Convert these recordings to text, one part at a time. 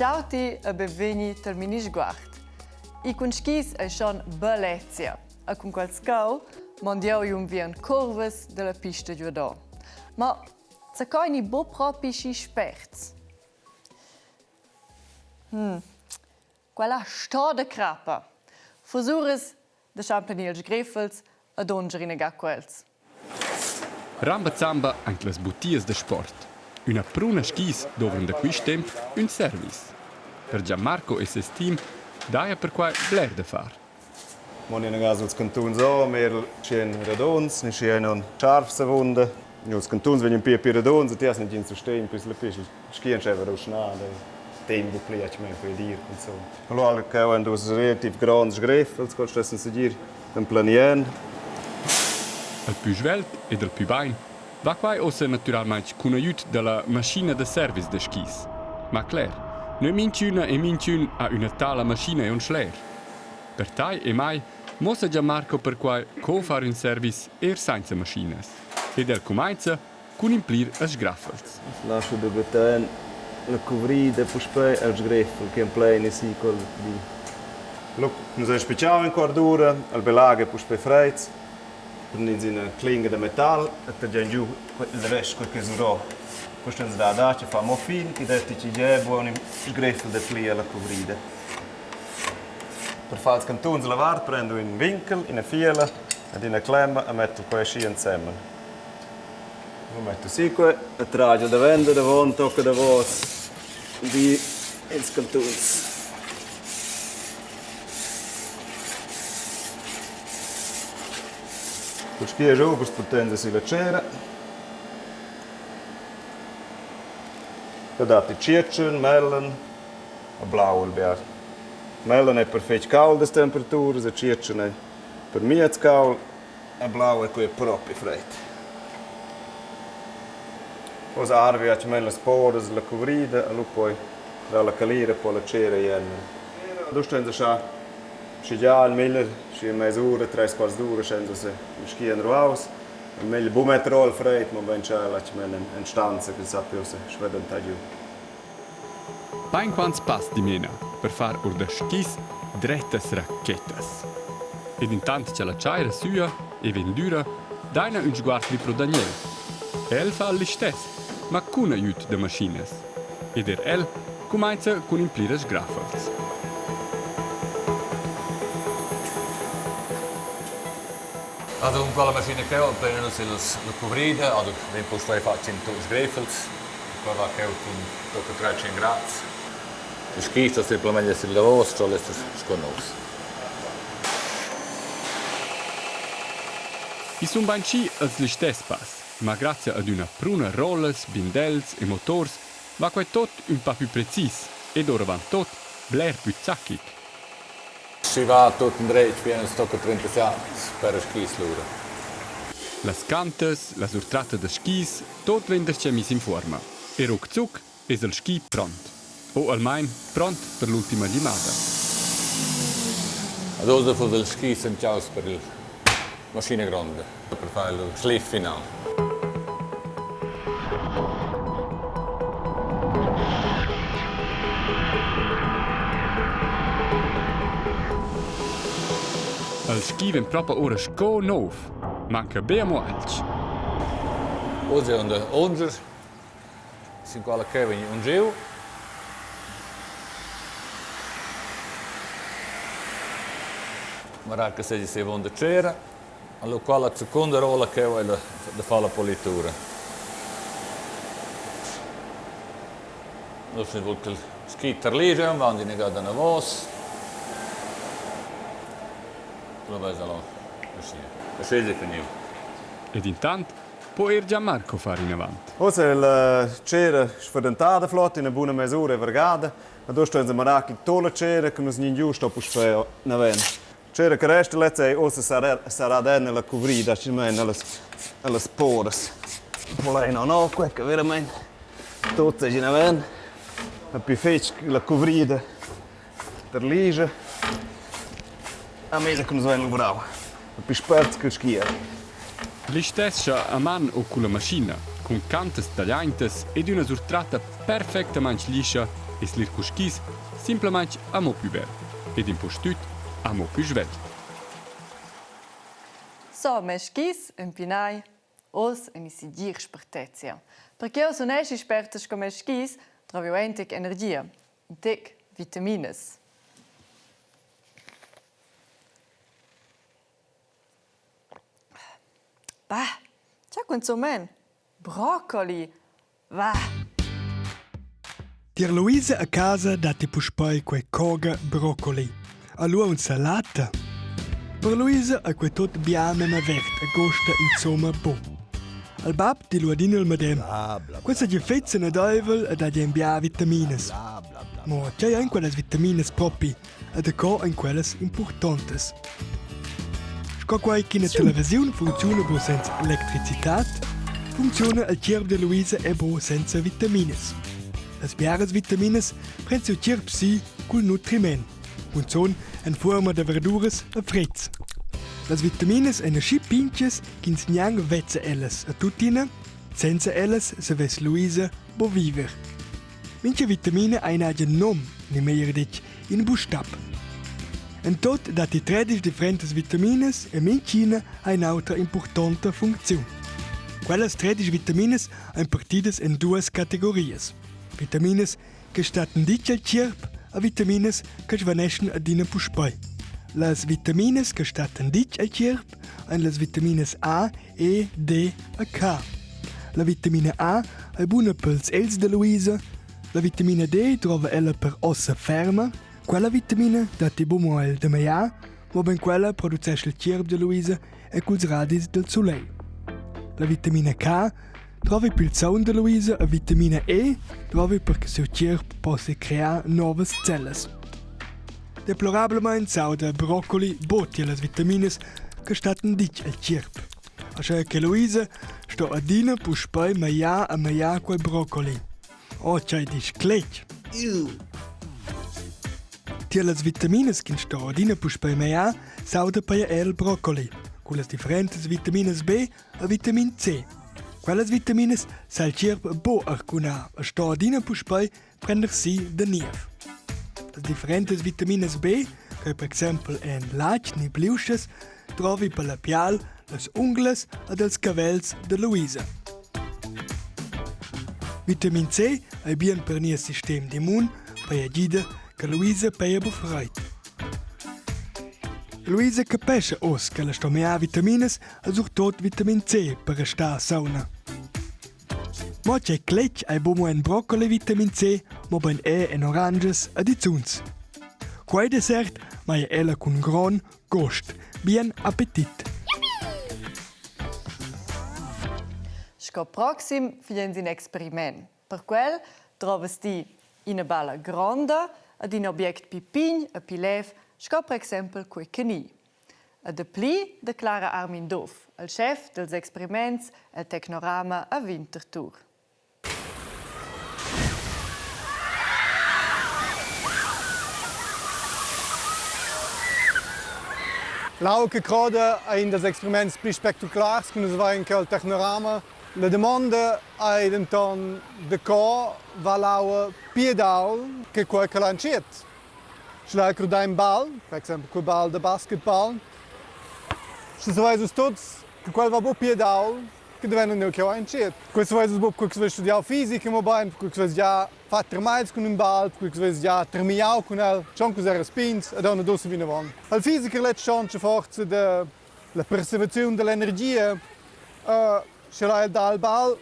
Ciao ti e benvegni tal Minisguard. I cun skis ei schon bellezia. E cun quel scau mondiau i unviern curvas dalla pista giuadò. Ma zacoi ni bo propi schi sperts. Quella sto da crappa. Fusuras da champlenir ils greffels ed unger inaga quels. Rambazamba aint las butias da sport. Üna pruna skis dovran da quist temp ün service. Per Gianmarco e ses team daja perquai bler da far. Mon inaga suls cantuns o, mehr tschien radunds, ni schi ein non scharfs avunda. Ils cantuns vegnan pia pli radunds e ti has negin sustegn pli la pli schien scheva ruschnada. Tempo pli atgnamein per dir cunzun. Allora cheu ein dus relativ gronds sgreffels, quels stessen segir emplenien. Il pü svelt ed il pü bain va quai ussa natüralmaing cun agüd da la maschina da service da skis. Ma cler, ne minchüna e minchün ha üna tala maschina eun schler. Per tai e mai muossa Gianmarco perquai co far ün service eir sainza maschinas. Ed el cumainza cun implir els sgraffels. Lascio da better en la cuvrida puspei el sgreffel che empleina si quel di. Lu nus havein spitgau in quart d'ura, el belaga puspei freids, prendin ina clinga da metal e taglian giu il rest quel che surò. Questa ens da adatg e fa mo fin che detti tgei buon in sgreffel dapli alla cuvrida. Per far ils cantuns alla vart prendo in winkel, ina fiala ed ina clemma e mettel quei aschi ensemen. Lu metto si quei e tragel davent e davon tocca davos vi ils cantuns. Uschia giovers purtenza si la tschera. Da datti tschiertschen, mellen e blau il biar. Mellen è per fetg cauldas temperaturas e tschiertschen è per miez cauld e blau è quei propi freid. Oz arvi atgnamein las poras la cuvrida e lu poi dalla calira po la tschera ir en. Du stein schar schigiar il meglier schi mes'ura, treis quarts d'ura sche se schi en ruaus. Il meglier bu metter ora il freid, mobein schar atgnamein en stanza che sappi ussa sfredentar giu. Bainquants pass dimena per far our da skis drettas rachettas. Ed intant cha la tschaira süa e vegn düra, daina ün sguard vi pro Daniel. El fa listess, ma cun agüd da maschinas. Ed eir el cumainza cun implir sgraffels. Also cun quella maschina cheu empleina nus ils la cuvrida, also vegn puspei fatg in tuts greffels. Qua va cheu cun tocca 300 grads. Il skis sto semplamein esser il davos, sto esser sco novs. I sun bainschi els listess pass, ma grazia ad üna pruna rollas, bindels e motors va quai tot ün pa pü precis ed oravant tot bler pü zacchic. Schi va tut endretg, bien els tocca 37 per skis lura. Las cantas, la surtratta da skis, tot vegn darcheu miss in fuorma. E ruczuc es il ski pront. O almain pront per l'ultima limada. Ad oz fuss il ski semtgaus per il maschina gronda, per far il schliff final. El ski vegn propa ora sco nov. Manca be amo alch. Oz è onda Unger, sin quala che vegn ungiu. Marar che seigi avon da tschera. Allura qua la secunda rolla ch'eu hai da da far la politura. Nus vul ch'el schi tarligia, van ina gada anavos. Lu vesa la uschia. Uschia esi finiu. Ed intant po eir Gianmarco far inavant. Ussa è la tschera sfredentada flot, ina buna mes'ura è vargada. Ed uss stuein manar che tut la tschera che nus gnin giu sto puspei naven. Tschera che resta lezza ei ussa serrada nella cuvrida, almain nellas, nellas poras. Poleina no, quei che veramein tut seigi naven. E pli fetg la cuvrida terligia. A mesa che nus vein luvrau. E pli spert che schia. Listess scha a man o culla maschina, cun cantas tagliaintas ed üna surtratta perfectamaing lischa. Es l'ir cun skis simplamaing amo plü bel ed impustüt amo plü svelt. So, mes skis empinai Oz ein i segir spertezia. Perche jeu sun aschi sperta sco mes skis, drov jeu aunc energia, in tec vitaminas. Bah, tgei cunzumen? Broccoli! Va! Tier Luisa a casa datti puspei quei coga broccoli. Allura un salata. Per Luisa ei quei tot bia memma verd e gosta insomma bu. Al bab di lu adina il medem. Questa gi fetg sanadeivel ed ha en bia vitaminas. Mo tgei ein quellas vitaminas propi e daco ein quellas impurtontas? Sco quei ch'ina televisiun funcziuna buc senza electricitad, funcziuna il tgierp da Luisa era buc senza vitaminas. Las biaras vitaminas pren siu tgierp si cul nutriment, cunzun en fuorma da verduras e fretgs. Las vitaminas ein aschi pintgas ch'ins gnanc vezza ellas e tuttina, senza ellas savess Luisa buc viver. Mintga vitamina ha in agen num, ni meglier detg, in bustab. En tot datti tredisch differentas vitaminas e mintgina ha in'autra impurtonta funcziun. Quellas tredisch vitaminas ein partidas en duas categorias. Vitaminas che stattan ditg al tgierp e vitaminas che svaneschan adina puspei. Las vitaminas che stattan ditg al tgierp ein las vitaminas A, E, D e K. La vitamina A ei buna pels egls da Luisa, la vitamina D drova ella per ossa ferma, quella vitamina datti buc mo el da maiar, mobein quella producescha il tgierp da Luisa e culs radis dal sulegl. La vitamina K drovi pil saun da Luisa e vitamina E drovi per che siu tgierp possi crear novas cellas. Deplorabelmein s'auda broccoli buc tier las vitaminas che stattan ditg el tgierp. Aschia che Luisa sto adina puspei magliar e magliar quei broccoli. Oh, tgei discletg! Tier las vitaminas ch'ins sto adina puspei magliar s'auda peia era il broccoli cun las differentas vitaminas B e vitamin C. Quellas vitaminas sa il tgierp buc arcunar e sto adina puspei prender si da niev. Las differentas vitaminas B, che per exempel en latg ni bliuschas, trovi per la pial, las unglas ed els cavels da Luisa. Vitamin C ei bien per nies sistem d'immun, per gida che Luisa peia bu freid. Luisa capescha oz ch'ella sto mear vitaminas e surtut vitamin C per restar sauna. Mo tgei cletg ei buc mo en broccoli vitamin C, mobein era en oranschas ed izuns. Quei dessert maglia ella cun grond gust. Bien appetit! Sco proxim figliens in experiment. Per quel drovas ti ina balla gronda ed in object pi pign e pi lev, sco per exempel quei cani. E dapli declara Armin Duff, il schef dals experiments el Tecnorama a Winterthur. L'aua che croda è in dals experiments pli spectaculars che nus avain cheu al Tecnorama. La damonda ei denton daco va l'aua pli ad ault che quei che l'ha entschiet. Sche lai crudar in bal, per exempel quei bal da basketball, sche saveis vus tuts che quel va buc pli ad ault che daventa neu cheu entschiet. Quei saveis vus buc perquei che veis studiau fisica, mobein perquei che veis gia fatg termagls cun in bal, perquei che veis gia termigliau cun el, schon ch'vus eras pigns ed aunc ussa vinavon. Il fisicher lez tschontscha forsa da la preservaziun dall'energia, sche lai el dar il bal,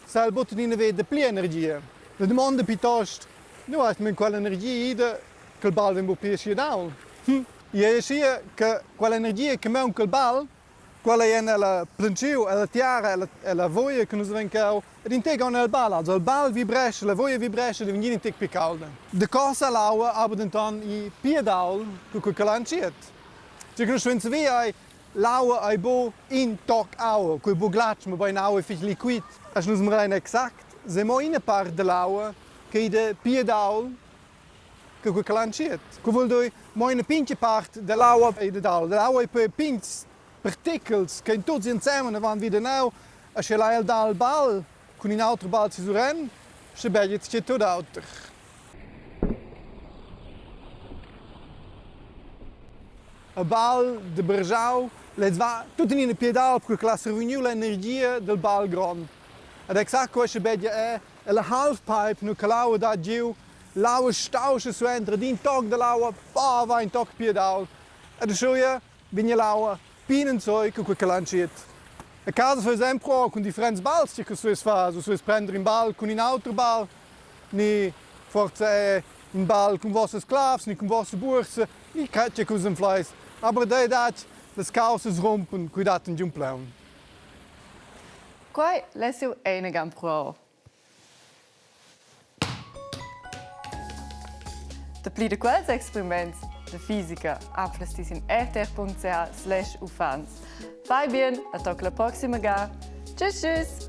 sa el buc tuttina ver dapli energia. La damonda piuttost, nu eis men quell'energia ida ch'el bal vegn buc pli aschi ad ault? Hm. I ei aschia che quell'energia che maunca al bal, quella ei ella plantschiu, ella tiara, ella, ella voia che nus havein cheu, ed in tec aunc el bal. Also il bal vibrescha, la voia vibrescha ed vegn in tec pli caulda. Da cosa l'aua aber denton i pli ad ault che quei che l'ha entschiet. Tgei che nus stuein saver ei, L'aua ei buc in toc aua, quei buc glatsch, mobein aua fetg liquid. Sche nus mirein exact, sei mo ina part dall'aua ch'ei da pli ad ault che quei che l'ha entschiet. Quei vul dir, mo ina pintga part dall'aua ei dad ault. L'aua ei per pigns partichels ch'ein tuts ensemen e van vidaneu e sche lai el dar il bal cun in auter bal sisuren, sche beglia tgei tut auter. A bal de Bergiau, lez va tuttenina piedal perché l'ha survegniu l'energia del bal grond. Ed exact questa bedia è, e la halfpipe nu che l'aua dat giu, l'aua stauscha suenter ed in toc dall'aua pa va in toc piedal. Ed aschia vegn l'aua pin enzoi che quei che l'han scit. A casa fai sempre cun differents bals che stuess far, du stuess prender in bal cun in auter bal, ni forza è in bal cun vossas clavs, ni cun vossa bursa, ni che che vus anfleis. Aber dei dat las causas rumpen, cui dat in giun plaun. Quai less jeu einaga empruau. Dapli da quels experiments da fisica anflas ti sin rtr.ch/uffants. Fai bien e toc la proxima ga. Tschüss tschüss!